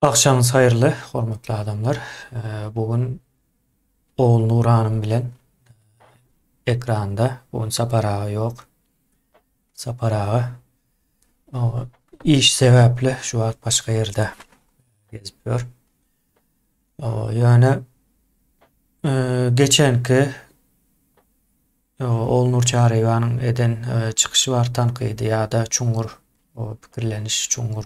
Agşamyňyz haýyrly, hormatly adamlar. Bu gün Ogulnur hanym bilen ekranda. Bu gün Sapar aga ýok. Sapar aga iş sebäpli şu wagt başga ýerde gezip ýör. Ýöne geçenki Ogulnur Çaryýewanyň eden çykyşy bar tankydy ýa-da çuňňur pikirleniş, çuňňur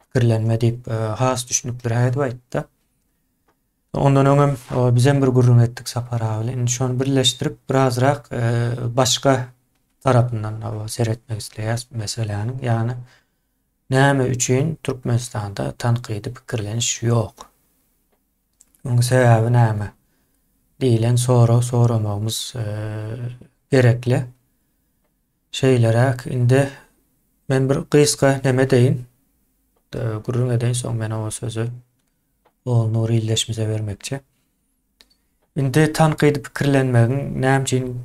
pikirlenme diýip has düşnükliräk edip aýtdy. Ondan öňem bizem bir gürrüň etdik Sapar aga bilen. Indi şony birleşdirip birazrak başga tarapyndan seretmek isleýäs bu meseläniň. Ýagny näme üçin Türkmenistanda tankydy pikirleniş ýok? Munuň sebäbi näme? diýlen sorag soramagymyz gerekli. Şeýleräk indi men bir gysga neme edeýin, gürrüň edeýin soň men o sözi Ogulnur ildeşimize bermekçi. Indi tankydy pikirlenmegiň näme üçin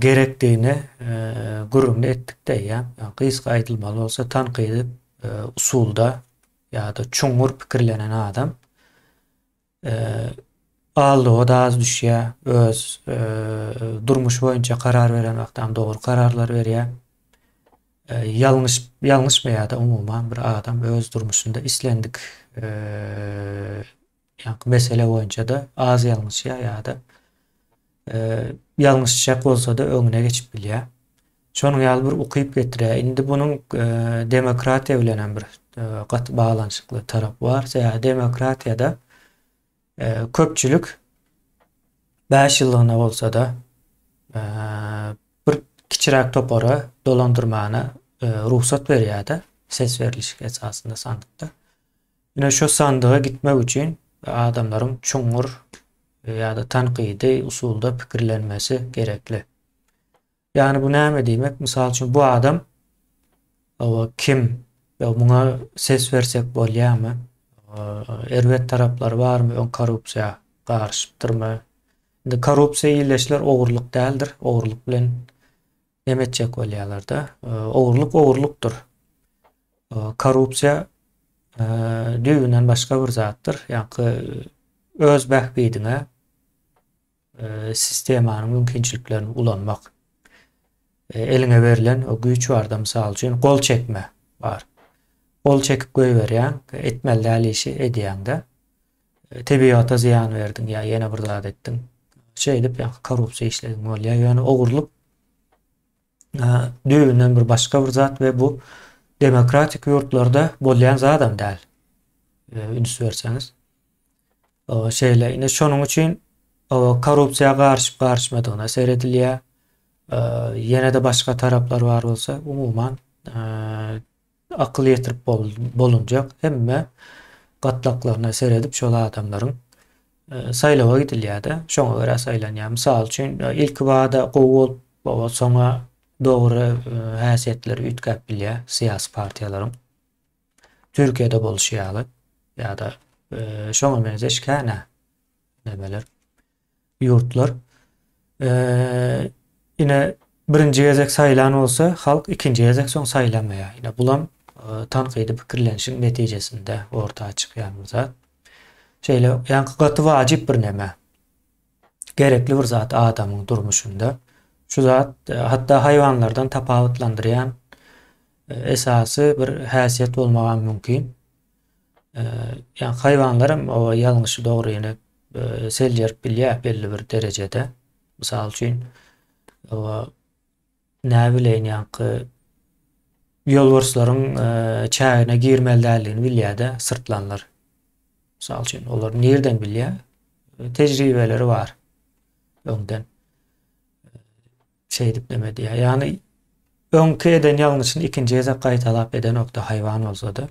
gerekdigini gürrüňini etdik-de eýýäm. Gysga aýdylmaly bolsa tankydy usulda ýa-da çuňňur pikirlenen adam Aldyga-da az düşýär, öz durmuş boýunça karar beren wagtam dogry kararlar berýär. Ýalňyş ýalňyşmaýar-da umuman bir adam öz durmuşynda islendik ýaňky mesele boýunça-da az ýalňyşýar ýa-da ýalňyşjak bolsa-da öňüne geçip bilýär. Şonuň ýaly bir ukyp getirýär. Indi bunuň demokratiýa bilen hem bir gaty baglanyşykly tarapy bar. Sebäbi demokratiýada köpçülik 5 ýyllygyna bolsa-da bir kiçiräk topara dolandyrmana rugsat berýär-de, ses berlişik esasynda sandykda. Ine şu sandyga gitmek üçin adamlaryň çuňňur ýa-da tankydy usulda pikirlenmesi gerekli. Ýagny bu näme diýmek? Mysal üçin bu adam owa kim? Ýa muňa ses bersek bolýarmy? Erbet taraplary barmy? Öň korrupsiýa garyşypdyrmy? Indi korrupsiýa ildeşler ogurlyk däldir. Ogurlyk bilen neme etjek bolýarlar-da. Ogurlyk ogurlykdyr. Korrupsiýa düýbünden başga bir zatdyr. Ýaňky öz bähbidiňe sistemanyň mümkinçiliklerini ulanmak. Eliňe berlen o güýç barda mysal üçin gol çekme bar. Gol çekip goýberýäň, etmeli däl işi edýäňde. Tebigata zyýan berdiň ýa ýene bir zat etdiň. Şeýdip ýa korrupsiýa işlediň bolýar. Ýöne ogurlyk düýbünden bir başga bir zat we bu demokratik ýurtlarda bolýan zadam däl. Üns berseňiz. Şeýle, ine şonuň üçin korrupsiýa garyşyp garyşmadygyna seredilýär. Ýene-de başga taraplar bar bolsa, umuman akyl ýetirip bolunjak hemme gatlaklaryna seredip şol adamlaryň saýlawa gidilýär-de, şoňa görä saýlanýar. Mysal üçin, ilkibada gowy bolup, soňa dogry häsiýetleri üýtgäp bilýär syýasy partiýalaryň. Türkiýede bolşy ýaly ýa-da e, şoňa meňzeş känä nemeler ýurtlar. E, ine birinji gezek saýlan bolsa halk ikinji gezek soň saýlamaýar. Ine bulam e, tankydy pikirlenişiň netijesinde orta çykýan bir zat. Şeýle ýaňky gaty wajyp bir neme. Gerekli bir zat adamyň durmuşynda. Şu zat e, hatda haýwanlardan tapawutlandyrýan esasy bir häsiýet bolmagam mümkin. Ýa haýwanlar hem o ýalňyşy dogryny seljerip bilýär belli bir derejede. Mysal üçin, o näbileýin ýaňky ýolbarslaryň çägine girmeli däldigini bilýär-de syrtlanlar. Mysal üçin, olar nirden bilýär? Tejribeleri bar öňden. Şeýdip neme diýýär. Ýagny öňki eden ýalňyşyny ikinji gezek gaýtalap edenokda haýwan bolsa-da.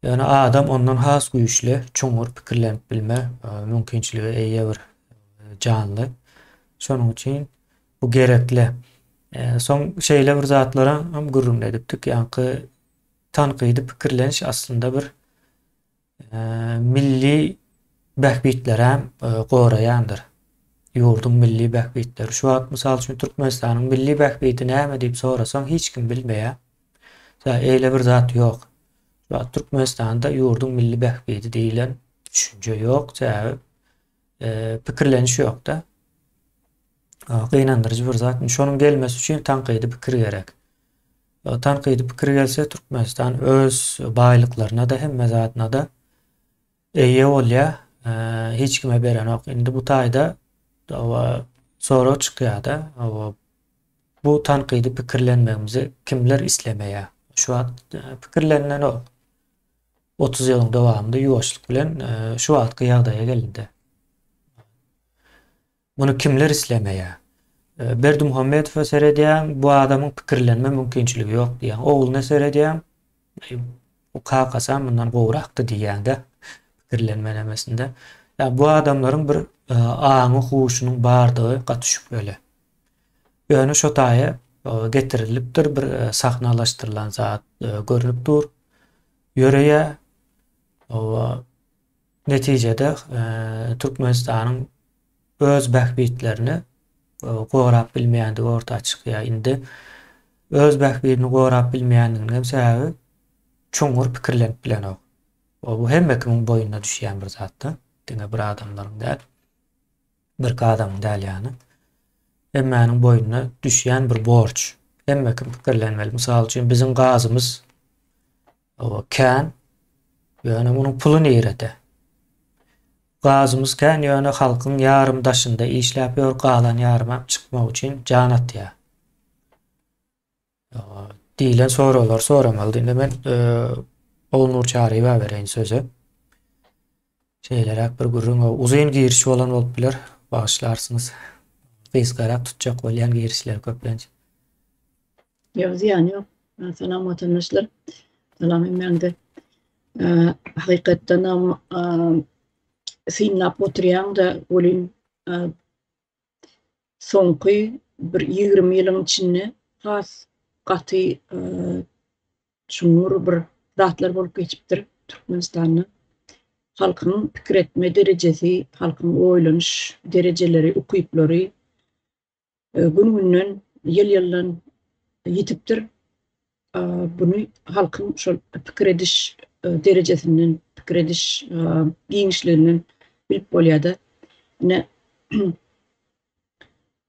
Ýöne adam ondan has güýçli, çuňňur pikirlenip bilme e, mümkinçilige eýe bir e, janly. Şonuň üçin bu gerekli. E, soň şeýle bir zatlara hem gürrüň edipdik. Ýaňky tankydy pikirleniş aslynda bir milli bähbitlerem goraýandyr. Ýurduň milli bähbitleri. Şu wagt mysal üçin Türkmenistanyň milli bähbidi näme diýip sorasaň hiç kim bilmeýär. Eýle bir zat ýok. Şu wagt Türkmenistanda ýurduň milli bähbidi diýlen düşünje ýok, sebäbi e, pikirleniş ýok-da. Gynandyryjy bir zat. Şonuň gelmesi üçin tankydy pikir gerek. Tankydy pikir gelse Türkmenistan öz baýlyklaryna-da hemme zadyna-da eýe bolýar. Hiç kime berenok. Indi bu taýda sorag çykýar-da. Bu tankydy pikirlenmegimizi kimler islemeýär? Şu wagt pikirlenilenok. 30 ýylyň dowamynda ýuwaşlyk bilen şu wagtky ýagdaýa gelindi. Muny kimler islemeýär? Berdimuhamedowa seredýäň, bu adamyň pikirlenme mümkinçiligi ýok diýýäň. Ogluna seredýäň, bu kakasam mundan gowrakdy diýýäň-de, pikirlenme nemesinde. Ýa bu adamlaryň bir aňy, huşunyň bardygy gaty şübheli. Ýöne şo taýa getirilipdir, bir sahnalaşdyrylan zat görnüp dur. Ýöreýär. Netijede Türkmenistanyň öz bähbitlerini gorap bilmeýändigi orta çykýar. Indi öz bähbidini gorap bilmeýändiginiň hem sebäbi çuňňur pikirlenip bilenok. Bu hemme kimiň boýnuna düşýän bir zatda. Diňe bir adamlaryň däl. Birki adamyň däl ýagny. Hemmäniň boýnuna düşýän bir borç. Hemme kim pikirlenmeli. Mysal üçin biziň gazymyz Oba kän. Ýöne munuň puly nirede? Gazymyz kän, ýöne halkyň ýarymy daşynda işläp ýör, galan ýarymam çykmak üçin jan atýar. Diýlen soraglary soramaly. Indi men Ogulnur Çaryýewa bereýin sözi. Şeýleräk bir gürrüň uzyn giriş bolan bolup biler. Bagyşlarsyňyz. Gysgarak tutjak bolýan girişleri köplenç. Ýok, zyýany ýok. Salam watandaşlar. Salam hemmäňize. Hakykatdanam synlap oturýaň-da welin soňky bir 20 ýylyň içinde has gaty çuňňur bir zatlar bolup geçipdir Türkmenistanda. Halkyň pikir etme derejesi, halkyň oýlanyş derejeleri, ukyplary gün-günden, ýyl-ýyldan ýitipdir. Buny halkyň şol pikir ediş derejesinden, pikir ediş giňişliginden bilip bolýar-da. Ine,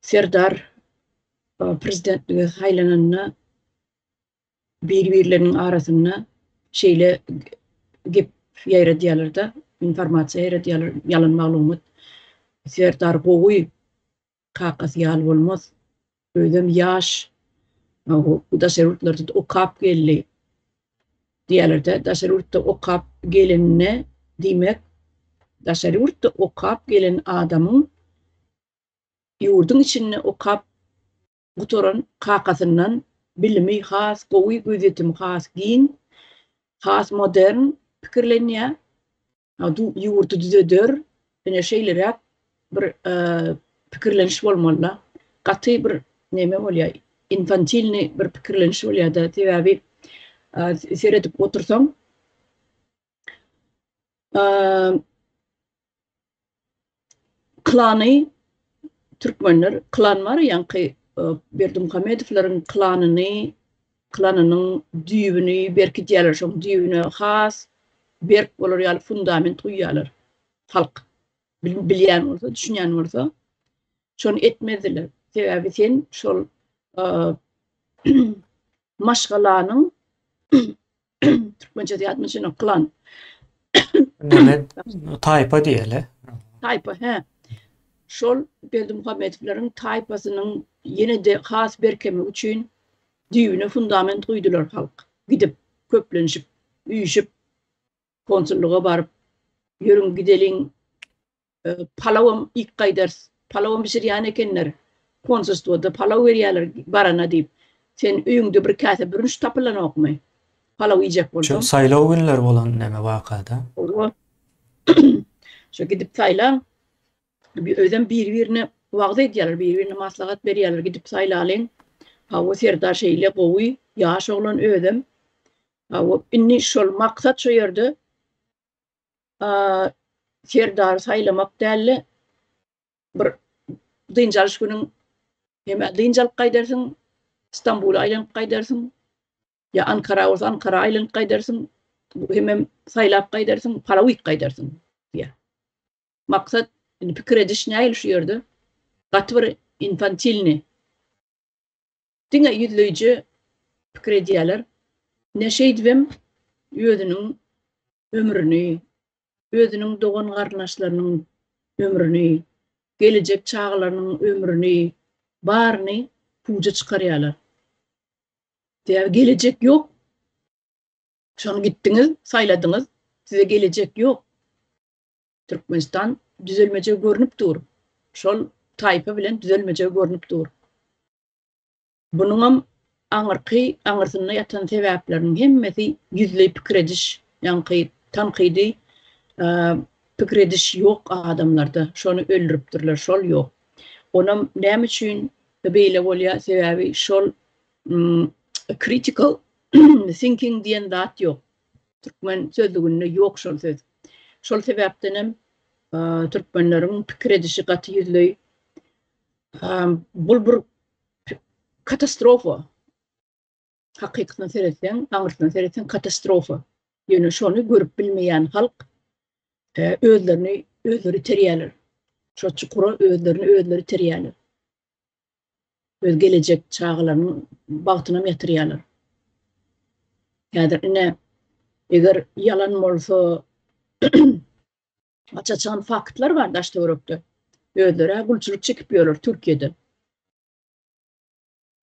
Serdar prezidentlige saýlananda bir-birleriniň arasynda şeýle gep ýaýradýarlar-da, informasiýa ýaýradýarlar, ýalan maglumat. Serdar gowy, Kakasy ýaly bolmaz. Özem ýaş. Bu daşary ýurtlarda okap geldi. Diýerlerde daşary ýurtda okap gelenine diýmek, daşary ýurtda okap gelen adamyň ýurduň içinde okap gutaran kakasyndan bilimi has gowy, gözýetimi has giň, has modern pikirlenýär. Ýurdy düzeder, ine şeýleräk bir pikirleniş bolmaly-da. Gaty bir neme bolýar, infantilnyý bir pikirleniş bolýar-da, sebäbi seredip otursaň, klany türkmenler klan bar ýaňky Berdimuhamedowlaryň klanyny klanynyň düýbüni berkidýärler şoň düýbüne has berk bolar ýaly fundament guýýarlar halk bilýän bolsa düşünýän bolsa şony etmezdiler sebäbi sen şol maşgalanyň Türkmençesi ýadyma düşenok klan. Neme taýpa diýeli. Taýpa, he. Şol Berdimuhamedowlaryň taýpasynyň ýene-de has berkemegi üçin düýbüne fundament guýdular halk. Gidip, köplenişip, üýşüp, konsullyga baryp, ýörüň gideliň Palawam iýip gaýdarys. Palawam bişirýän ekenler. Konsulstwoda palaw berýärler barana diýip. Sen öýüňde bir käse bürünç tapylanokmy? Palaw iýjek bolsaň. Şu saýlaw günleri bolan neme wakada? Hawa. Şo gidip saýlaň. Özem biri-birine wagyz edýärler, biri-birine maslahat berýärler, gidip saýlalyň. Hawa, Serdar şeýle gowy, ýaş oglan özem. Hawa, indi şol maksat şo ýerde Serdary saýlamak däl-de, bir dynç alyş günüň hem-ä dynç alyp gaýdarsyň, Stambula aýlanyp gaýdarsyň, ýa Ankara bolsa Ankara aýlanyp gaýdarsyň. Hemem saýlap gaýdarsyň, palaw iýip gaýdarsyň diýýär. Maksat, indi pikir ediş nähili şu ýerde? Gaty bir infantilni. Diňe ýüzleýje pikir edýärler. Ine şeýdibem özüniň ömrüni, özüniň dogan-garyndaşlarynyň ömrüni, gelejek çagalarynyň ömrüni baryny puja çykarýarlar. Sebäbi gelejek ýok. Şony gitdiňiz, saýladyňyz, size gelejek ýok. Türkmenistan düzelmejegi görnüp dur. Şol taýpa bilen düzelmejegi görnüp dur. Bunuňam aňyrky, aňyrsynda ýatan sebäpleriniň hemmesi ýüzleý pikir ediş, ýaňky tankydy pikir ediş ýok adamlarda. Şony öldüripdirler, şol ýok. Onam näme üçin beýle bolýar? Sebäbi şol critical thinking diýen zat ýok. Türkmen sözlüginde ýok şol söz. Şol sebäpdenem türkmenleriň pikir edişi gaty ýüzleý. Bul bir katastrofa. Hakykatyna seretseň, aňyrsyna seretseň katastrofa. Ýöne şony görüp bilmeýän halk özlerini özleri iterýärler. Şo çukura özlerini özleri iterýärler. Öz gelejek çagalarynyň bagtynam ýatyrýarlar. Häzir ine eger ýalan bolsa aç-açan faktlar bar daş-töwerekde. Özleri-ä gulçulyk çekip ýörler Türkiýede.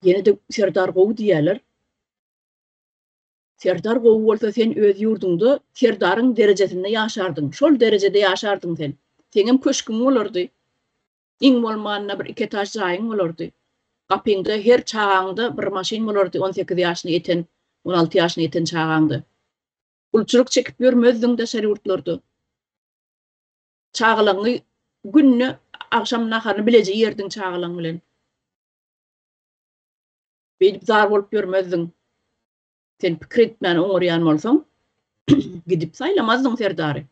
Ýene-de Serdar gowy diýýärler. Serdar gowy bolsa sen öz ýurduňda Serdaryň derejesinde ýaşardyň. Şol derejede ýaşardyň sen. Seňem köşgüň bolardy. Iň bolmanda bir iki etaž jaýyň bolardy. Gapyňda her çagaňda bir maşyn bolardy 18 ýaşyna ýeten, 16 ýaşyna ýeten çagaňda. Gulçulyk çekip ýörmezdiň daşary ýurtlarda. Çagalaňy günde agşam naharyny bileje iýerdiň çagalaň bilen. Beýdip zar bolup ýörmezdiň. Sen pikir etmän oňarýan bolsaň, gidip saýlamazdyň Serdary.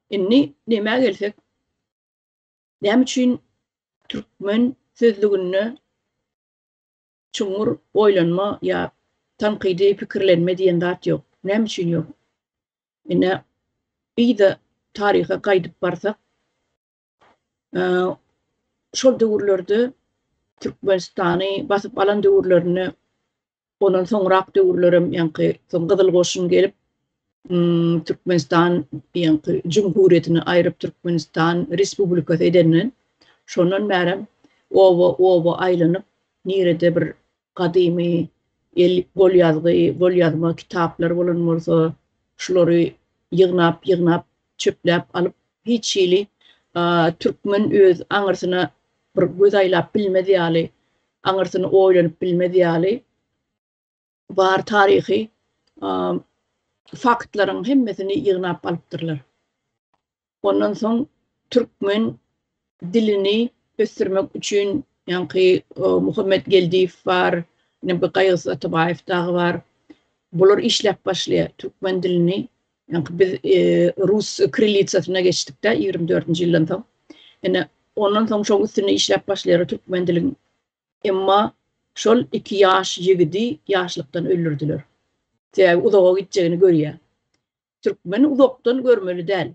Indi nämä gelsek, näme üçin türkmen sözlüginde çuňňur oýlanma ýa tankydy pikirlenme diýen zat ýok? Näme üçin ýok? Ine, yza taryha gaýdyp barsak, şol döwürlerde Türkmenistany basyp alan döwürlerinde ondan soňrak döwürlerem ýaňky soň Gyzyl goşun gelip Türkmenistan ýaňky jumhuriýetini aýryp Türkmenistan respublikasy edenden şondan bärem oba oba aýlanyp nirede bir gadymy el golýazgy golýazma kitaplar bolan bolsa şulary ýygnap ýygnap çöpläp alyp hiç hili türkmen öz aňyrsyna bir göz aýlap bilmez ýaly, aňyrsyny oýlanyp bilmez ýaly bar taryhy faktlaryň hemmesini ýygnap alypdyrlar. Ondan soň türkmen dilini ösdürmek üçin ýaňky Muhammet Geldiýew bar, ine bu Gaýgysyz Atabaýew dagy bar. Bular işläp başlaýar türkmen dilini. Ýaňky biz rus kirillitsasyna geçdik-de 24-nji ýyldan soň. Ine ondan soň şoň üstünde işläp başlaýar türkmen dilin. Emma şol iki ýaş ýigidi ýaşlykdan öldürdiler. Sebäbi uzaga gitjegini görýär. Türkmeni uzakdan görmeli däl.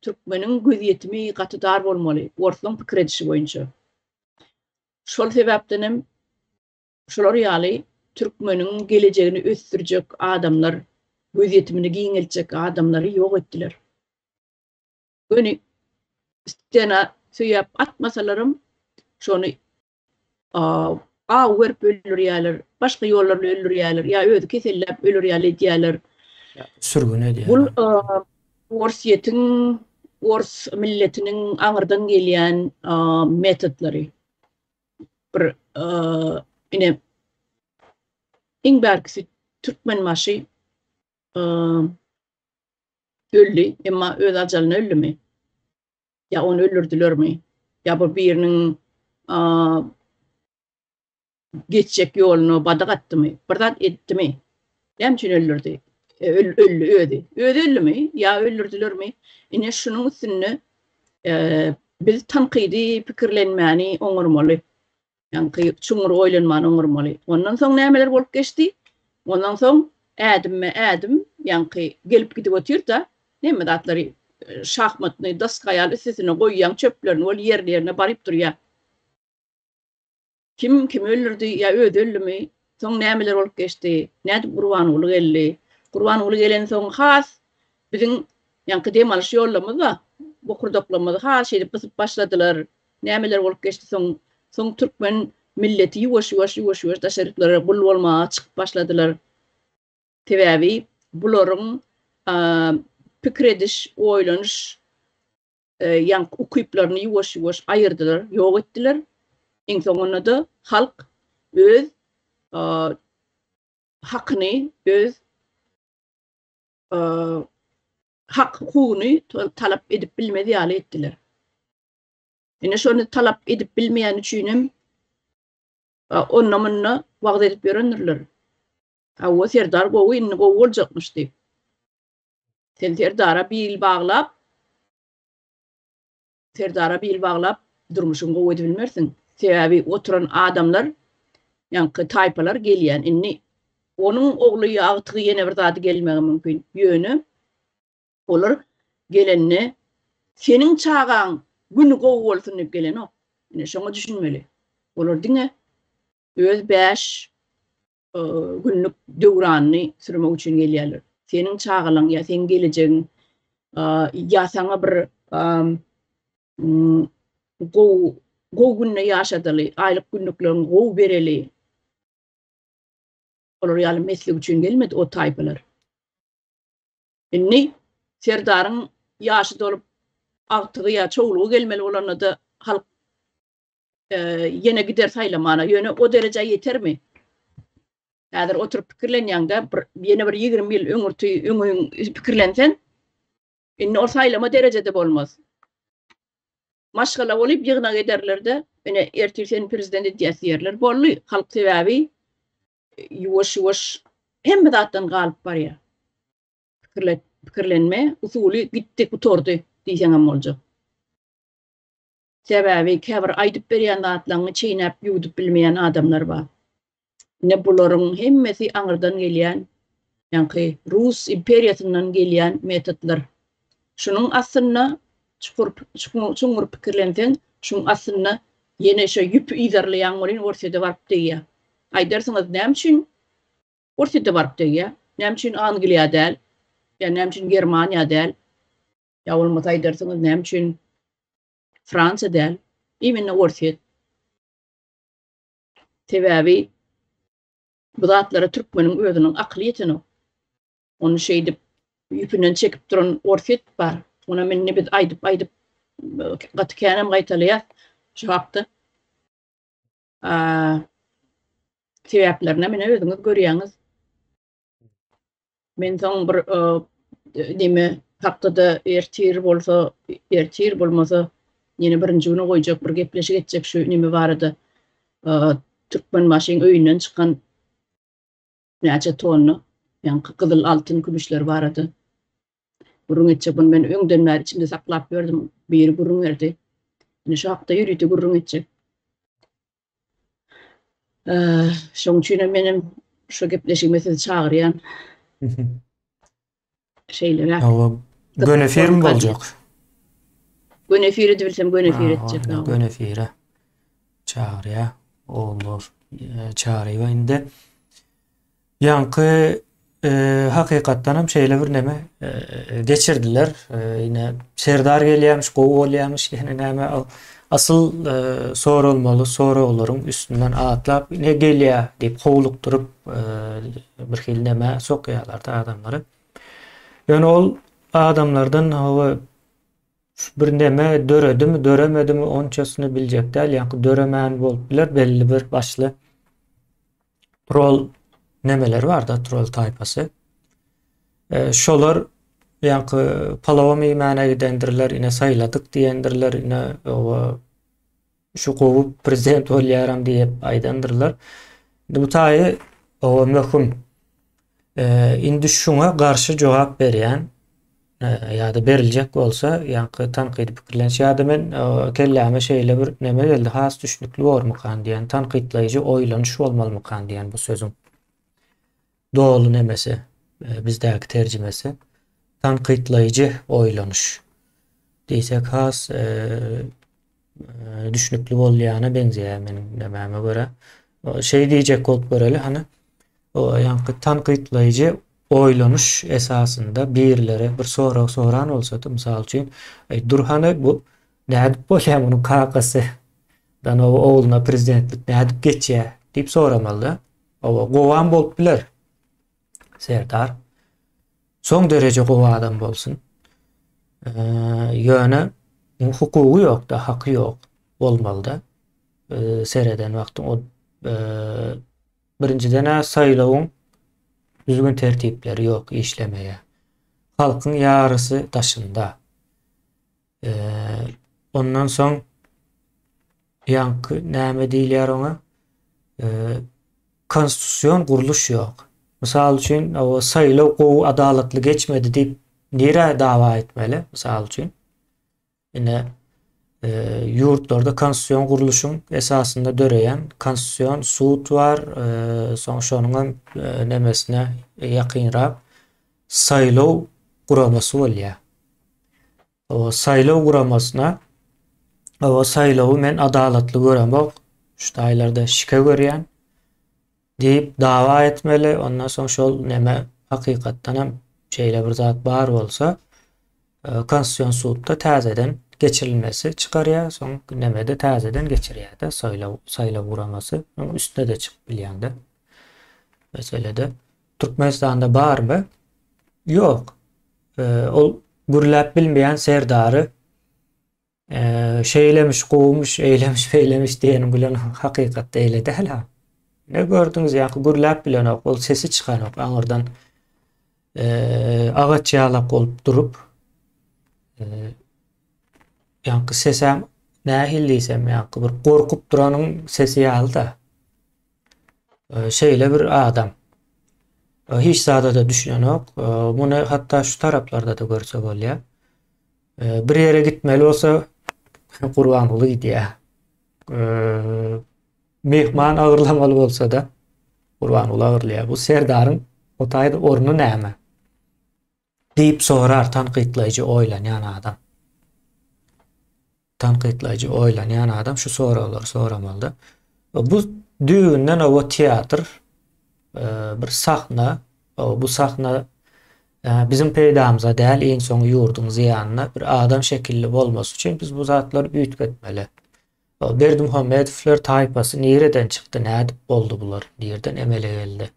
Türkmeniň gözýetimi gaty dar bolmaly, orslaň pikir edişi boýunça. Şol sebäpdenem şular ýaly türkmeniň gelejegini ösdürjek adamlar, gözýetimini giňeltjek adamlary ýok etdiler. Göni stena söýäp atmasalaram şony aw berip öldürýärler, başga ýollar bilen öldürýärler, ýa özi keselläp öler ýaly edýärler. Sürgün edýärler. Bul Orsýetiň, ors milletiniň aňyrdan gelýän metodlary. Bir ine iň bärkisi Türkmenbaşy öldi, emma öz ajalyna öldümi? Ýa ony öldürdilermi? Ýa bu biriniň geçjek ýoluna badak atdymy? Bir zat etdimi? Näme üçin öldürdi? E, öldi özi. Özi öldümi? Ýa öldürdilermi? Ine şunuň üstünde e, biz tankydy pikirlenmäni oňarmaly. Ýaňky çuňňur oýlanmany oňarmaly. Ondan soň nämeler bolup geçdi? Ondan soň. Ädimme-ädim ýaňky gelip gidip otyr-da, hemme zatlary şahmatnyý doska ýaly üstesine goýýaň çöplerini ol ýerli-ýerine baryp durýar. Kim kimi öldürdi ýa özi öldümi? Soň nämeler bolup geçdi? Nädip Gurbanguly geldi? Gurbanguly gelensoň has biziň ýaňky dem alyş ýollarymyz bar, bokurdaklarymyzy has şeýdip gysyp başladylar. Nämeler bolup geçdi soň? Soň türkmen milleti ýuwaş-ýuwaş, ýuwaş-ýuwaş daşary ýurtlara gul bolmaga çykyp başladylar. Sebäbi bularyň pikir ediş, oýlanyş ýaňky ukyplaryny ýuwaş-ýuwaş aýyrdylar, ýok etdiler. Iň soňunda-da halk öz hakyny, öz hak-hukugyny talap edip bilmez ýaly etdiler. Ine şony talap edip bilmeýän üçinem onda-munda wagyz edip ýörendirler. Hawa, Serdar gowy, indi gowy boljakmyş diýip. Sen Serdara bil baglap, Serdara bil baglap durmuşyňy gowy edip bilmersiň. Sebäbi oturan adamlar, ýaňky taýpalar gelýän. Indi onuň ogly ýa agtygy ýene bir zady gelmegi mümkin. Ýöne olar gelende seniň çagaň güni gowy bolsun diýip gelenok. Ine şoňa düşünmeli. Olar diňe öz bäş günlük döwranyny sürmek üçin gelýärler. Seniň çagalaň ýa seň gelejegiň ýa saňa bir gowy gowy günde ýaşadaly, aýlyk günlükleriňi gowy bereli. Olar ýaly meslik üçin gelmedi o taýpalar. Indi Serdaryň ýaşy dolup agtygy ýa çowlugy gelmeli bolanda-da halk ýene gider saýlamana. Ýöne o derejä ýetermi? Häzir oturyp pikirlenýäňde, bir ýene bir 20 ýyl öňürti öňüň pikirlenseň, indi ol saýlama derejede bolmaz. Maşgala bolup ýygnak ederler-de, ine ertir seni prezident edýäs diýerler. Boldy. Halk sebäbi ýuwaş-ýuwaş hemme zatdan galyp barýar. Pikirle, pikirlenme usuly gitdi, gutardy diýseňem boljak. Sebäbi käbir aýdyp berýän zatlaryňy çeýnäp ýuwdup bilmeýän adamlar bar. Ine bularyň hemmesi aňyrdan gelýän, ýaňky rus imperiýasyndan gelýän metodlar. Şunuň astynda çukur çuňňur pikirlenseň, şuň astynda ýene şo ýüpi yzarlaýaň welin Orsýede baryp degýär. Aýdarsyňyz näme üçin Orsýede baryp degýär? Näme üçin Angliýa däl? Ýa näme üçin Germaniýa däl? Ýa bolmasa aýdarsyňyz näme üçin Fransiýa däl, imенно Orsýet. Sebäbi bu zatlara türkmeniň özüniň akyly ýetenok. Ony şeýdip ýüpünden çekip duran Orsýet bar. Onam indi biz aýdyp-aýdyp gaty känem gaýtalaýas şu hakda. Sebäplerinem ine özüňiz görýäňiz. Men soň bir neme hakda-da ertir bolsa, ertir bolmasa ýene birinji güne goýjak bir gepleşik etjek şu neme barada. Türkmenbaşyň öýünden çykan näçe tonna ýaňky gyzyl, altyn, kümüşler barada gürrüň etjek. Bunu men öňden bäri içimde saklap ýördüm. Biri gürrüň berdi. Ine şu hakda ýörite gürrüň etjek. Şoň üçin hem menem şu gepleşigime sizi çagyrýan. Şeýleräk. Hawa, göni efirmi boljak? Göni efir edibilsem göni efir etjek. Göni efire çagyrýar. Ogulnur Çaryýewa indi. Ýaňky hakykatdan hem şeýle bir neme geçirdiler. Ine Serdar gelýärmiş, gowy bolýarmyş, ýene näme asyl soralmaly soraglaryň üstünden atlap ine gelýär diýip howlukdyryp bir hili neme sokýarlar-da adamlary. Ýöne ol adamlardan hawa bir neme döredimi, döremedimi onçasyny biljek däl. Ýaňky döremän bolup biler belli bir başly Troll nemeleri bar-da, troll taýpasy. E, şolar ýaňky palawam iýmäne gidendirler, ine saýladyk diýendirler, ine owa şu gowy prezident bolýaram diýip aýdandyrlar. Indi bu taýy owa möhüm. E, indi şuňa garşy jogap berýän ýa-da beriljek bolsa, ýaňky tankydy pikirleniş ýa-da men kelläme şeýle bir neme geldi, has düşnükli bormykan diýen, tankytlaýjy oýlanyş bolmalymykan diýen bu sözüň doly nemesi. bizdäki terjimesi. Tankytlaýjy oýlanyş diýsek has düşnükli bolýana meňzeýär meniň nämäme görä. Şeý diýjek bolup göreli hany. O ýaňky tankytlaýjy oýlanyş esasynda birileri bir sorag soran bolsady, mysal üçin, Eý, dur hany bu nädip bolýar munuň kakasy dan ogluna prezidentlik nädip geçýär diýip soramalyda. Hawa, gowam bolup biler. Serdar soň dereje gowy adam bolsun. Ýöne hukugy ýok-da, haky ýok bolmalyda. Sereden wagtyň o birinjiden-ä saýlawyň düzgün tertipleri ýok işlemeýär. Halkyň ýarysy daşynda. Ondan soň ýaňky näme diýilýär oňa? Konstitusion gurluş ýok. Mysal üçin, o saýlaw gowy, adalatly geçmedi diýip nirä dawa etmeli? Mysal üçin, ine ýurtlarda konstitusion gurluşyň esasynda döreýän konstitusion sud bar, soň şonuň hem nemesine ýakynrak saýlaw guramasy bolýar. O saýlaw guramasyna o saýlawy men adalatly göremok, şu taýlarda şike görýän diýip dawa etmeli. Ondan soň şol neme hakykatdan hem şeýle bir zat bar bolsa, Konstitusion sudda täzeden geçirilmesi çykarýar, soň nemede täzeden geçirýär-de saýlaw saýlaw guramasy. Onuň üstüne-de çykyp bilýäň-de. Meselede Türkmenistanda barmy? Ýok. Ol gürläp bilmeýän serdary şeýlemiş, gowumyş, eýlemiş, beýlemiş diýeniň bilen hakykatda eýle däl-ha. Ne gördüňiz ýa-da gürläp bilenok, ol sesi çykanok aňyrdan agaç ýalak bolup durup ýaňky sesem nähili diýsem ýaňky bir gorkup duranyň sesi ýaly-da. Şeýle bir adam. Hiç zada-da düşünenok. Muny hatda şu taraplarda-da görse bolýar. Bir ýere gitmeli bolsa Gurbanguly gidýär. Myhman agyrlamaly bolsa-da Gurbanguly agyrlaýar. Bu Serdaryň o taýda orny näme? Diýip sorar tankytlaýjy oýlanýan adam. Tankytlaýjy oýlanýan adam şu soraglary soramalyda. Bu düýbünden oba teatr, e, bir sahna, bu sahna e, biziň peýdamyza däl, iň soňy ýurduň zyýanyna bir adam şekilli bolmasy üçin biz bu zatlary üýtgetmeli. Berdimuhamedowlar taýpasy nireden çykdy, nädip boldy bular, nireden emele geldi?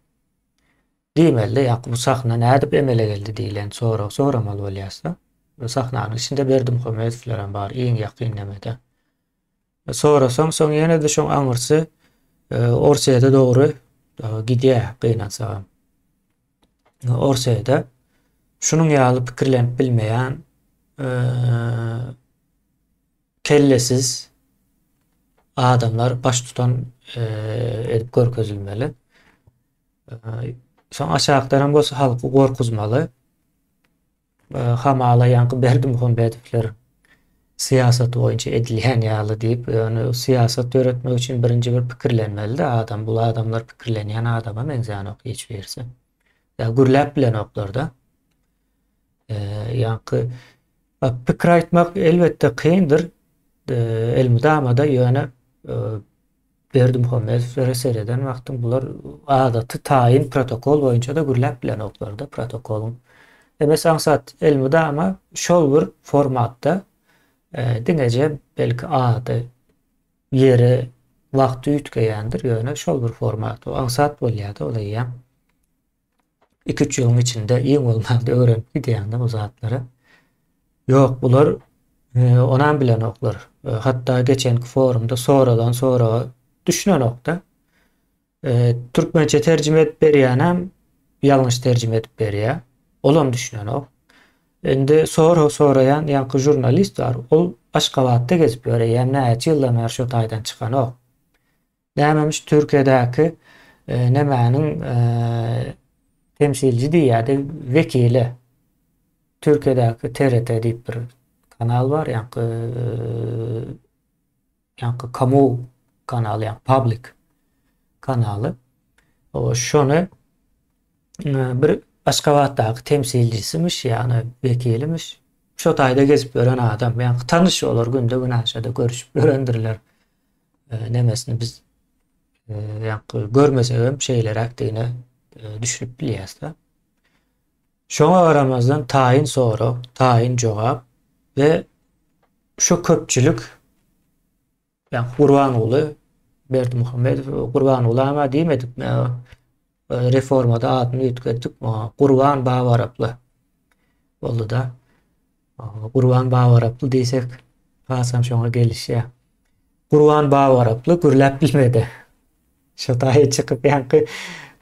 Diýmeli, ýa bu sahna nädip emele geldi diýlen sorag soramaly bolýarsa, bu sahnanyň içinde Berdimuhamedowlerem bar, iň ýakyn nemede. Sorasaň, soň ýene-de şoň aňyrsy e, Orsýete dogry e, gidýär, gynansagam. Orsýete şunuň ýaly pikirlenip bilmeýän e, kellesiz adamlar baştutan edip görkezilmeli. Soň aşakdanam bolsa halky gorkuzmaly. Hamala ýaňky Berdimuhamedowler syýasaty boýunça edilýän ýaly diýip, ýöne syýasat döretmek üçin birinji bir pikirlenmeli-de adam. Bul adamlar pikirlenýän adama meňzänok hiç birisi. Ýa gürläp bilenoklar-da. Ýaňky pikir aýtmak elbetde kyndyr. Elmydama-da ýöne Berdimuhamedowlere sereden wagtyň bular adaty taýyn protokol boýunça-da gürläp bilenoklar-da protokolyň. Emes aňsat elmydama şol bir formatda diňeje belki ady, ýeri, wagty üýtgeýändir, ýöne şol bir format. O aňsat bolýar-da ol eýýäm. 2-3 ýylyň içinde iň bolmanda öwrenip gidýäňde bu zatlary. Ýok, bular e, onam bilenoklar. E, hatda geçenki forumda soralan soraga düşünenokda. E, türkmençe terjime edip berýänem ýalňyş terjime edip berýär. Olam düşünenok. Indi sorag soraýan ýaňky žurnalist bar. Ol Aşgabatda gezip ýör, eýýäm näçe ýyldan bäri şo taýdan çykanok. Nämemiş Türkiýedäki nemäniň temsilci diýýärdi, wekili. Türkiýedäki TRT diýip bir kanal bar, ýaňky ýaňky kamu kanaly, ýaňky public kanaly. O şony bir. Aşgabatdaky temsilcisimiş, ýagny wekilimiş. Şo taýda gezip ýören adam. Ýagny tanyş olar günde-günaşa-da görüşip ýörendirler. Nemesini biz ýagny görmesegem şeýleräkdigine düşünip bilýäs-de. Şoňa garamazdan taýyn sorag, taýyn jogap we şu köpçülik Ýa Gurbanguly Berdimuhamedow Gurbanguly ama diýmedik. Reformada adyny üýtgetdik. Gurban Babaraply boldy-da. Gurban Babaraply diýsek hasam şoňa gelişýär. Gurban Babaraply gürläp bilmedi. Şo taýy çykyp ýaňky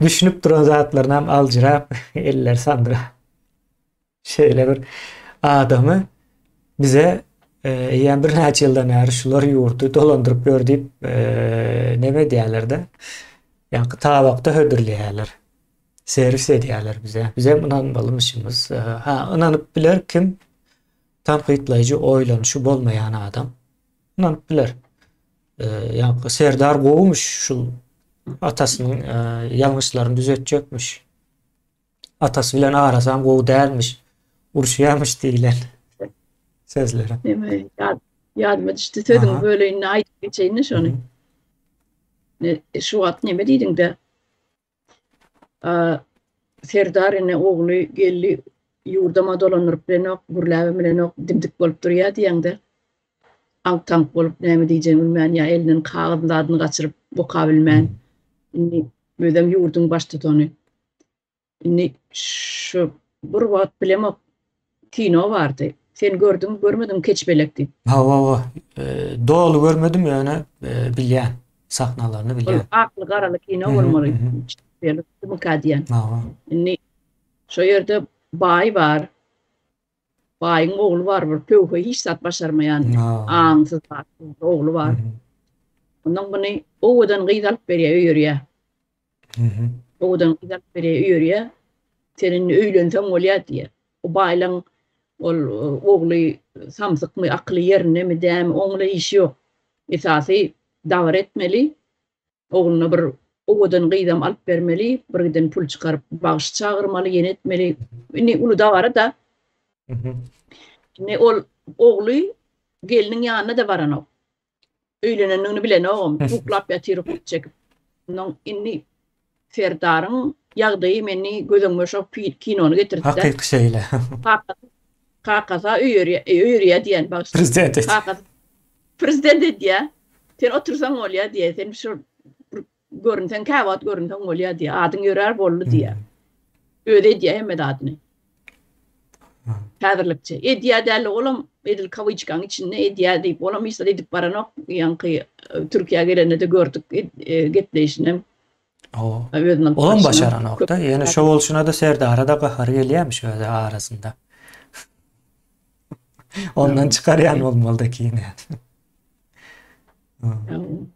düşünip duran zatlarynam aljyrap, elleri sandyrap. Şeýle bir adamy bize eýýäm birnäçe ýyldan bäri şular ýurdy dolandyryp ýör diýip neme edýärler-de. Ýaňky tabakda hödürleýärler. Serwis edýärler bize. Bizem ynanmalymyşymyz. Ha, ynanyp biler kim? Tankytlaýjy oýlanyşy bolmaýan adam ynanyp biler. Ýaňky Serdar gowumyş şul atasynyň ýalňyşlaryny düzetjekmiş. Atasy bilen arasam gowy dälmiş, uruşýarmyş diýlen sözlere. Neme, ýad, ýadyma düşdi sözüňi böleýin, aýdyp geçeýin şony. Ne, şu wagt neme diýdiňde? Serdar ine ogly geldi, ýurdama dolandyryp bilenok, gürläbem bilenok, dimdik bolup durýar diýeňde. Aňk-taňk bolup näme diýjegini bilmän ýa elinden kagyz zadyny gaçyryp okabilmän. Indi özem ýurduň baştutany. Indi şu bir wagt bilemok kino bardy. Sen gördüňmi, görmediňmi Keçpelek diýip? Hawa, hawa. Doly görmedim ýöne bilýän. Sahnalaryny bilýän. Ol akly garaly kino bolmaly. Keçpelekmika diýen. Hawa. Indi şo ýerde baý bar. Baýyň ogly bar bir pöwhe hiç zat başarmaýan aňsyz ogly bar. Ondan muny owadan gyz alyp berýär, öýerýär. Owadan gyz alyp berýär, öýerýär. Sen indi öýlenseň bolýar diýýär. O baýlaň ol ogly samsykmy, akyly ýerindemi, dämi, oň bilen işi ýok. Esasy dabara etmeli, Ogluna bir owadan gyzam alyp bermeli, bir giden pul çykaryp bagşy çagyrmaly, ýene etmeli. Indi uly dabara-da. Indi ol ogly gelniň ýanyna-da baranok. Öýlenendigini bilenogam, uklap ýatyr uky çekip. Ondan indi Serdaryň ýagdaýy meni göz öňüme şo kinony getirdi-de. Hakyky şeýle. Kakasy kakasy öýerýär, öýerýär diýen bagşy. Prezident. Kakasy Prezident edýär. Sen otursaň bolýar diýýär. Sen şu bir görünseň, käwagt görünseň bolýar diýýär. Adyň ýörär boldy diýýär. Özi edýär hemme zadyny. Häzirlikçe. Edýär däl, olam edil kawyçkaň içinde edýär diýip, olam hiç zat edip baranok. Ýaňky Türkiýä gelende-de gördük gepleýşinem. O. Olam başaranok-da. Ýöne şo bolşuna-da Serdara-da gahary gelýärmiş özi arasynda. Ondan çykarýan bolmaly-da kine.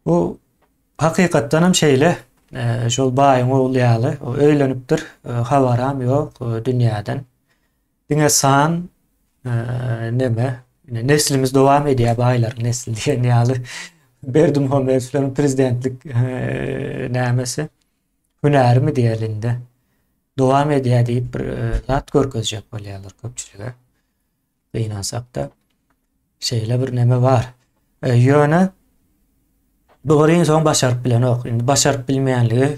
Bu hakykatdan hem şeýle. Şol baýyň ogly ýaly, o öýlenipdir, habaram ýok dünýäden. Diňe san neme, neslimiz dowam edýär baýlaryň nesli diýen ýaly Berdimuhamedowlaryň prezidentlik nämesi, hünärimi diýeli indi. Dowam edýär diýip bir zat görkezjek bolýarlar köpçülige. Gynansakda şeýle bir neme bar. Ýöne bular iň soň başaryp bilenok. Indi başaryp bilmeýänligi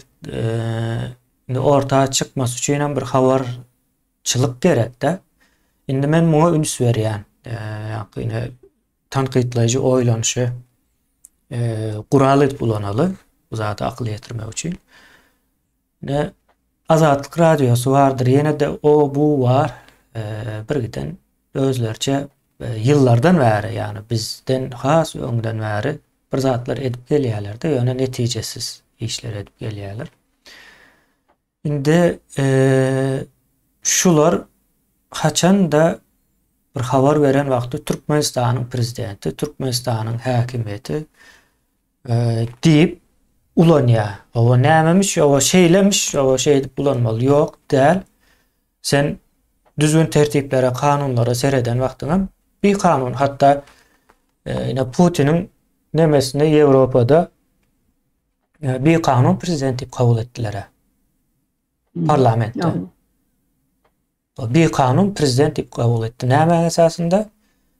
indi orta çykmasy üçin hem bir habarçylyk gerekde. Indi men muňa üns berýän. Ýa-da tankytlaýjy oýlanyşy gural edip ulanaly bu zada akyl ýetirmek üçin. Ne Azatlyk radiosy bardyr, ýene-de o bu bar. Bir giden özleriçe ýyllardan bäri, ýagny bizden has öňden bäri bir zatlar edip gelýärler-de, ýöne netijesiz işler edip gelýärler. Indi şular haçanda bir habar beren wagty Türkmenistanyň prezidenti, Türkmenistanyň häkimiýeti Diýip ulanýar. Owa nämemiş, owa şeýlemiş, owa şeýdip ulanmaly. Ýok, däl. Sen düzgün tertiplere, kanunlara sereden wagtyňam bir kanun hatda ine Putiniň nemesini Ýewropada bir kanun prezident diýip kabul etdiler. Parlamentde. Bikanun prezident diýip kabul etdi. Nämäň esasynda?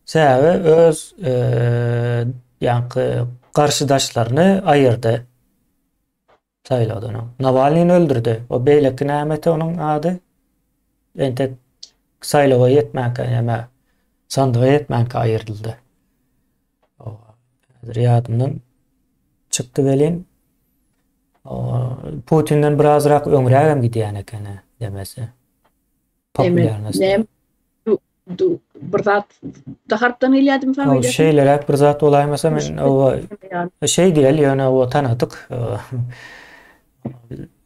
Sebäbi öz ýaňky garşydaşlaryny aýyrdy. Saýlawdan öň. Nawalnyny öldürdi. O beýleki nämeti onuň ady? Entek saýlawa ýetmänkä näme sandyga ýetmänkä aýyryldy. Häzir ýadymdan çykdy welin Putinden birazrak öňrägem gidýän ekeni demesi. Populýarnosty. Bir zat da harpdan gelýärdi familiýasy. Şeýleräk bir zat bolaýmasa men o şeý diýeli ýöne o tanadyk.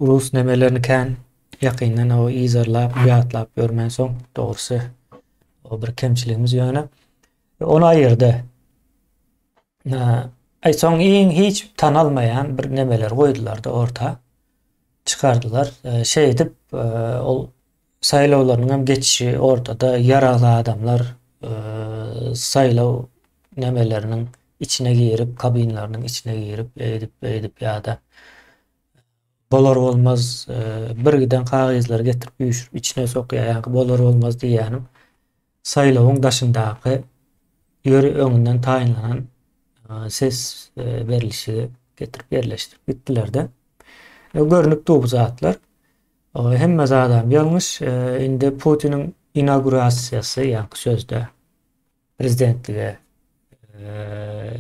Rus nemelerini kän ýakyndan o yzarlap, ýatlap ýörmänsoň dogrusy o bir kemçiligimiz ýöne. Ony aýyrdy. Aý soň iň hiç tanalmaýan bir nemeler goýdular-da orta. Çykardylar. Şeýdip ol saýlawlarynyň hem geçişi ortada ýaragly adamlar saýlaw nemeleriniň içine girip, kabinleriniň içine girip, eýdip, beýdip ýa-da bolar bolmaz bir giden kagyzlary getirip üýşürip içine sokýar. Ýa-da bolar bolmaz diýýänim saýlawyň daşyndaky ýöri öňünden taýynlanan ses berlişigi getirip ýerleşdirip gitdiler-de. Görnüp dur bu zatlar. Hemme zadam ýalňyş. Indi Putiniň inaugurasiýasy, ýaňky sözde prezidentlige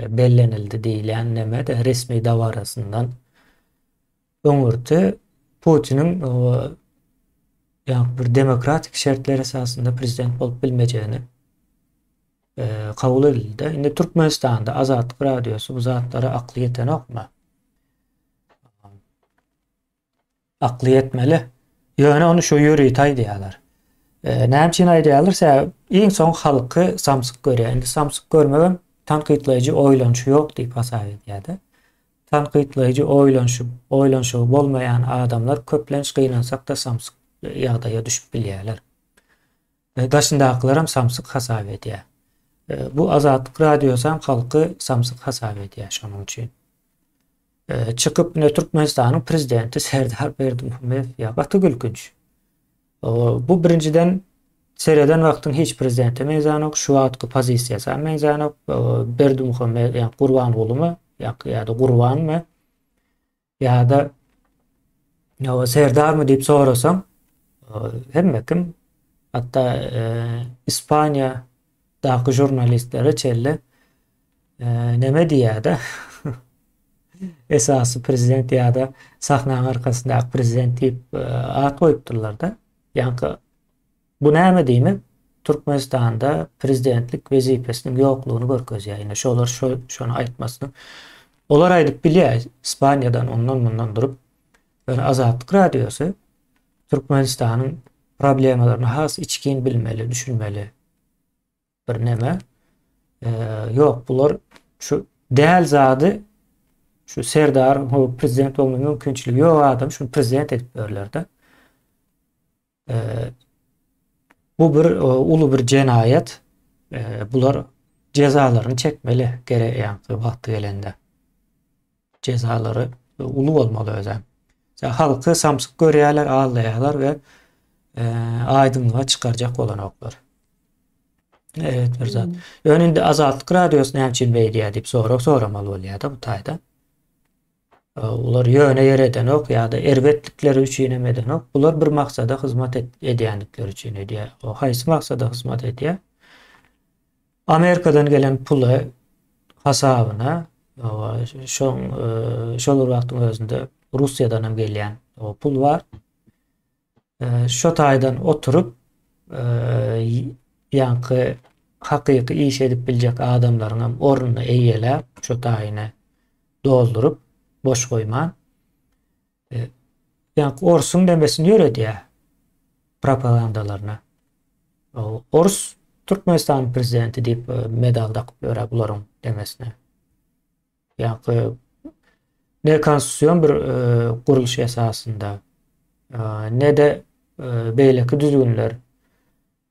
bellenildi diýilýän neme-de resmi dabarasyndan öňürti Putiniň ýaňky bir demokratik şertler esasynda prezident bolup bilmejegini kabul edildi. Indi Türkmenistanda Azatlyk Radiosy bu zatlara akly ýetenokmy? Akly ýetmeli. Ýöne ony şu ýörite aýdýarlar. Näme üçin aýdýarlar? Sebäbi iň soň halky samsyk görýär. Indi samsyk görmegem tankytlaýjy oýlanyşy ýok diýip hasap edýär-de. Tankytlaýjy oýlanyşy, oýlanyşygy bolmaýan adamlar köplenç gynansak-da samsyk ýagdaýa düşüp bilýärler. Daşyndakylaram samsyk hasap edýär. Bu Azatlyk Radiosam halky samsyk hasap edýär şonuň üçin. Çykyp ine Türkmenistanyň prezidenti Serdar Berdimuhamedow ýa gaty gülkünç. Bu birinjiden sereden wagtyň hiç prezidente meňzänok, şu wagtky pozisiýasy hem meňzänok. Berdimuhamedow ýa Gurbangulymy ýa-da Gurbanmy Ýa-da Ýa Serdarmy diýip sorasaň, hemme kim, hatda Ispaniýadaky žurnalistlere çenli neme diýýär-de, esasy prezident ýa-da sahnaň arkasyndaky prezident diýip at goýupdyrlar-da. Ýaňky Bu näme diýmek? Türkmenistanda prezidentlik wezipesiniň ýoklugyny görkezýär. Ine şolar şo şony aýtmasyny. Olar aýdyp bilýär Ispaniýadan ondan mundan durup. Ýöne Azatlyk radiosy Türkmenistanyň problemalaryny has içgin bilmeli, düşünmeli. Bir neme. Ýok, bular şu däl zady şu Serdar prezident bolma mümkinçiligi ýok adam şuny prezident edip berlerde. Bu bir uly bir jenaýat. Bular jezalaryny çekmeli gerek ýaňky wagty gelende. Jezalary uly bolmaly özem. Halky samsyk görýärler, aldaýarlar we aýdyňlyga çykarjak bolanoklar. Evet bir zat. Ýöne indi Azatlyk radiosy näme üçin beýdýär diýip sorag soramaly bolýar-da bu taýda. Olar ýöne ýere edenok ýa-da erbetlikleri üçin hem edenok. Bular bir maksada hyzmat edýändikleri üçin edýär. O haýsy maksada hyzmat edýär? Amerikadan gelen puly hasabyna şoň şol bir wagtyň özünde Russiýadan hem gelýän pul bar. Şo taýdan oturyp, ýaňky hakyky iş edip biljek adamlaryň hem ornuny eýeläp, şo taýyny dolduryp, boş goýman, ýaňky orsuň demesini ýöredýär propagandalaryna. Ors Türkmenistanyň prezidenti diýip medal dakyp ýör bularyň demesine. Ýa-da ne konstitusion bir gurluş esasynda, ne-de beýleki düzgünler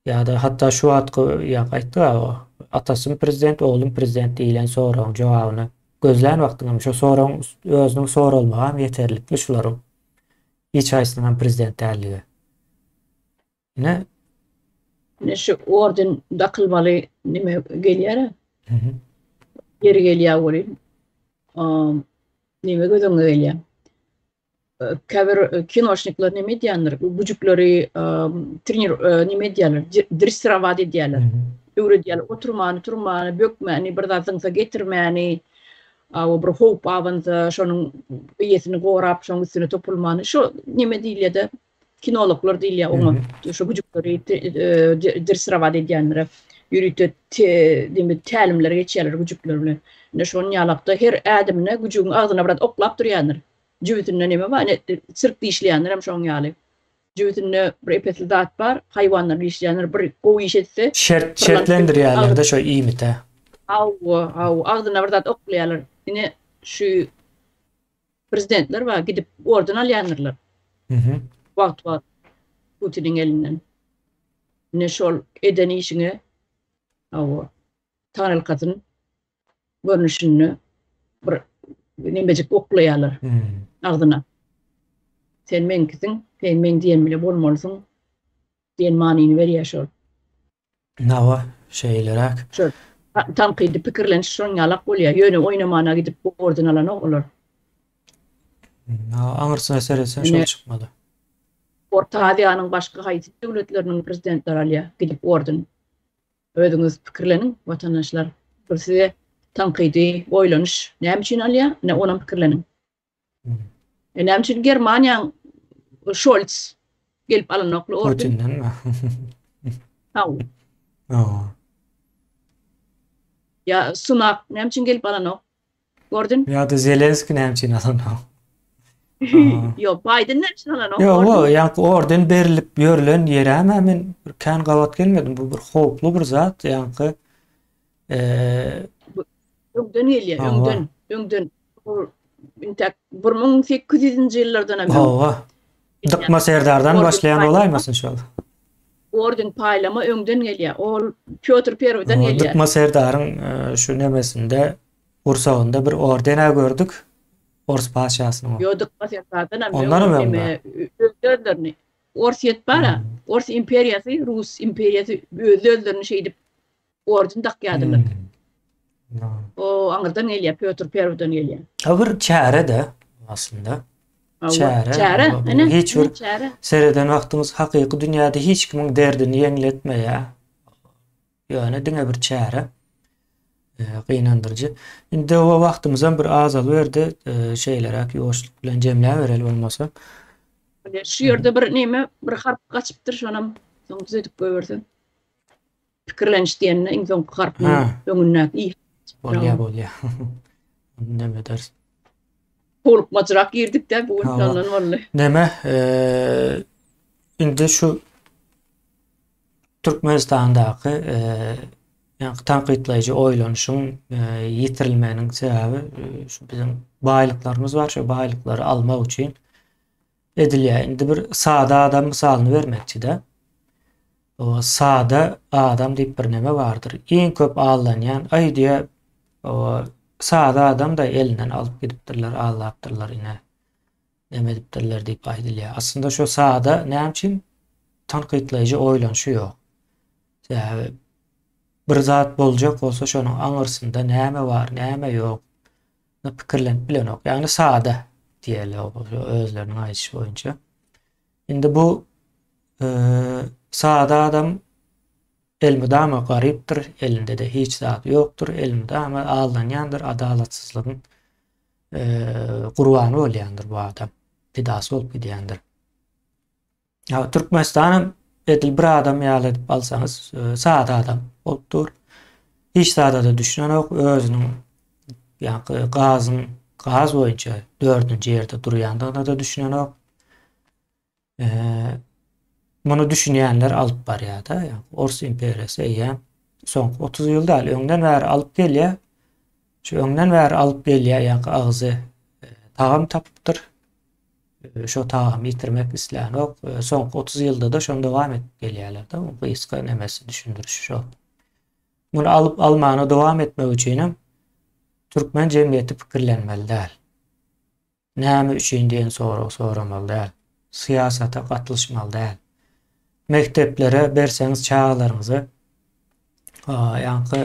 ýa-da hatda şu wagtky ýa aýtdyk atasym prezident, oglum prezident diýlen soragyň jogabyny gözlän wagtyň hem şu soragyň özüniň soralmagy hem ýeterlikli şularyň hiç haýsynyň hem prezident däldigi. Ine. Ine şu orden dakylmaly nime gelýär-ä. Ýeri gelýär welin, nime göz öňüne gelýär. Käbir kinoşnikler neme edýändir, güjükleri trenir neme edýärler, dressirowat edýärler. Öwredýärler oturmany, turmany, bökmäni, bir zat zyňsa getirmäni, bir howp abansa şonuň eýesini gorap, şonuň üstüne topulmany. Şo neme diýilýär-de, kinologlar diýilýär oňa. Şo güjükleri dressirowat edýänlere ýörite neme tälimler geçýärler güjükler bilen. Ine şonuň ýalakda her ädimine güjügiň agzyna bir zat oklap durýandyr. Jübüsinde neme bar? Ine, sirkde işleýänler hem şoň ýaly. Jübüsinde bir epesli zat bar, haýwanlar işleýänler bir gowy iş etse, Şert, şertlendirýärler-de şo iýmite. Hawa, hawa, agzyna bir zat oklaýarlar. Ine, şu prezidentler bar, gidip orden alýandyrlar. Mhm. Wagt-wagt Putiniň elinden. Ine, şol eden işiňe, hawa, taňrylkasyn görnüşinde bir nemejik oklaýarlar agzyna. Sen meňkisiň, sen meň diýen bile bolmalysyň diýen manyny berýär şol. Nawa, şeýleräk. Şol tankydy pikirleniş şoň ýalak bolýar. Ýöne oýnamana gidip orden alanok olar. Aňyrsyna seretseň şol çykmady. Orta Aziýanyň başga haýsy döwletleriniň prezidentleri alýar gidip orden. Özüňiz pikirleniň watandaşlar. Bir size tankydy oýlanyş näme üçin alýar? Ine onam pikirleniň. E näme üçin Germaniýaň Şolts gelip alanokly orden? Putindenmi? Haw. Hawa. Ýa Sunak näme üçin gelip alanok? Orden? Ýa-da Zelenski näme üçin alanok? Ýok, Baýden näme üçin alanok? Ýok, o ýaňky orden berlip ýörlen ýeräm men bir kän gabat gelmedim. Bu bir howply bir zat, ýaňky eee Öňden gelýär, öňden, öňden. Intäk 1800-nji ýyllardan hem. Hawa. Dykma Serdardan başlaýan bolaýmasyn şol. Orden paýlama öňden gelýär. Ol Pýotr Perwydan gelýär. Dykma Serdaryň şu nemesinde gursagynda bir orden-ä gördük. Ors patyşasynyň. Ýok, Dykma Serdardan hem. Ondan hem öň. Öz-özlerini. Orsýet bar-a. Ors imperiýasy, Rus imperiýasy öz-özlerini şeýdip orden dakýardylar. O aňyrdan gelýär, Pýotr Perwydan gelýär. O bir çäre-de aslynda. Çäre. Çäre. Ine, hiç bir çäre. Sereden wagtyňyz hakyky dünýäde hiç kimiň derdini ýeňletmeýär. Ýöne diňe bir çäre. Gynandyryjy. Indi o wagtymyzam bir azalyberdi. Şeýleräk ýuwaşlyk bilen jemläbereli bolmasa. Şu ýerde bir neme, bir harp gaçypdyr, şonam soň düzedip goýberseň. Pikirleniş diýende iň soňky harpyň öňündäki i. Bolýar, bolýar. Neme ederis? Howlukmajrak girdik-de bu gün şondan boldy. Neme, indi şu Türkmenistandaky ýaňky tankytlaýjy oýlanyşyň ýitirilmeginiň sebäbi şu biziň baýlyklarymyz bar, şu baýlyklary almak üçin edilýär. Indi bir sada adam mysalyny bermekçi-de. O sada adam diýip bir neme bardyr. Iň köp aldanýan, aý diýe, o sada adam da elinden alyp gidipdirler, aldapdyrlar ine. Neme edipdirler diýip aýdylýar. Aslynda şu sada näme üçin tankytlaýjy oýlanyşy ýok. Sebäbi bir zat boljak bolsa şonuň aňyrsynda näme bar, näme ýok pikirlenip bilenok. Ýagny sada diýeli özleriniň aýdyşy boýunça. Indi bu sada adam elmydama garypdyr, elinde-de hiç zat ýokdur, elmydama aldanýandyr, adalatsyzlygyň gurbany bolýandyr bu adam, pidasy bolup gidýändir. Ya Türkmenistanam edil bir adam ýaly edip alsaňyz, sada adam bolup dur. Hiç zada-da düşünenok, özüniň ýaňky gazyň gaz boýunça dördünji ýerde durýandygyna-da düşünenok. Muny düşünýänler alyp barýar-da, Ors imperiýasy eýýäm soňky 30 ýyl däl, öňden bäri alyp gelýär. Şu öňden bäri alyp gelýär, ýaňky agzy tagam tapypdyr. Şo tagamy ýitirmek islänok. Soňky 30 ýylda-da şony dowam edip gelýärler-de. Bu gysga nemesi düşündirişi şo. Muny alyp almana dowam etmek üçinem türkmen jemgyýeti pikirlenmeli däl. Näme üçin diýen sorag soramaly däl. Syýasata gatlyşmaly däl. mekdeplere berseňiz çagalaryňyzy ýaňky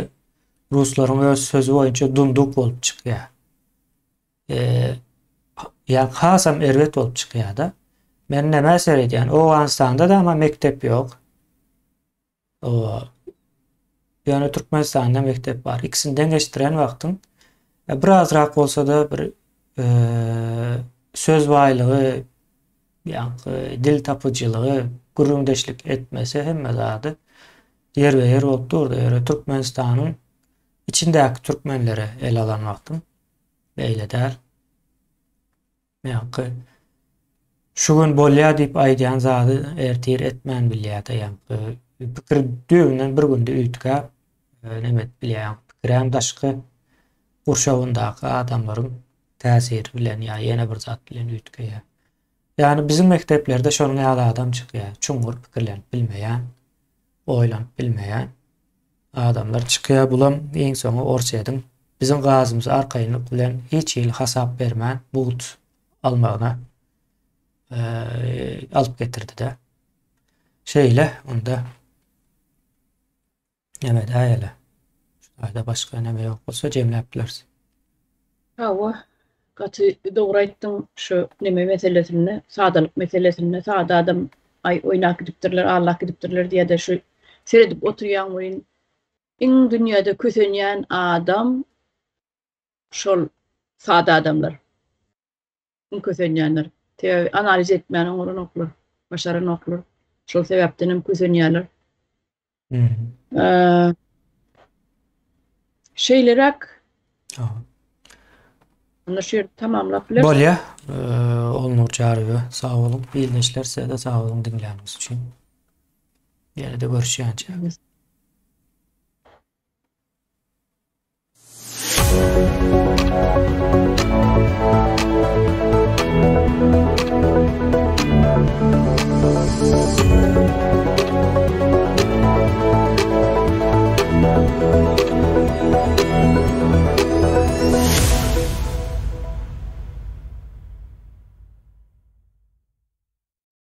ruslaryň öz sözi boýunça dunduk bolup çykýar. Ýa hasam erbet bolup çykýar-da. Men nämä seredýän? Owganystanda-da ama mekdep ýok. Ýöne Türkmenistanda mekdep bar. Ikisini deňeşdiren wagtyň e, birazrak bolsa-da bir e, söz baýlygy, ýaňky dil tapyjylygy, gürrüňdeşlik etmesi hemme zady ýerbe-ýer bolup durdy. Ýöne Türkmenistanyň içindäki türkmenlere el alan wagtyň beýle däl. Ýaňky şu gün bolýar diýip aýdýan zady ertir etmän bilýär-de ýaňky pikir düýbünden bir günde üýtgäp e, neme edip bilýär. Ýaňky pikirem daşky gurşawyndaky adamlaryň täsiri bilen ýa ýene bir zat bilen üýtgeýär. Ýagny biziň mekdeplerde şonuň ýaly adam çykýar. Çuňňur pikirlenip bilmeýän, oýlanyp bilmeýän adamlar çykýar. Bulam iň soňy Orsýetiň biziň gazymyzy arkaýynlyk bilen hiç hili hasap bermän mugt almagyna alyp getirdi-de. Şeýle onda neme edäýeli. Şu taýda başga neme ýok bolsa jemläp bileris. Hawa, gaty dogry aýtdyň şu neme meselesinde, sadalyk meselesinde, sada adam aý oýnap gidipdirler, aldap gidipdirler diýýär-de şu seredip oturýaň welin iň dünýäde kösenýän adam şol sada adamlar. Iň kösenýänler. Sebäbi analiz etmäni oňaranoklar, başaranoklar. Şol sebäpden hem kösenýärler. Şeýleräk. Onda şu ýerde tamamlap bileris. Bolýar. Olnur Çaryýewa sag boluň. Ildeşler size-de sag boluň diňläniňiz üçin. Ýene-de görüşýänçä.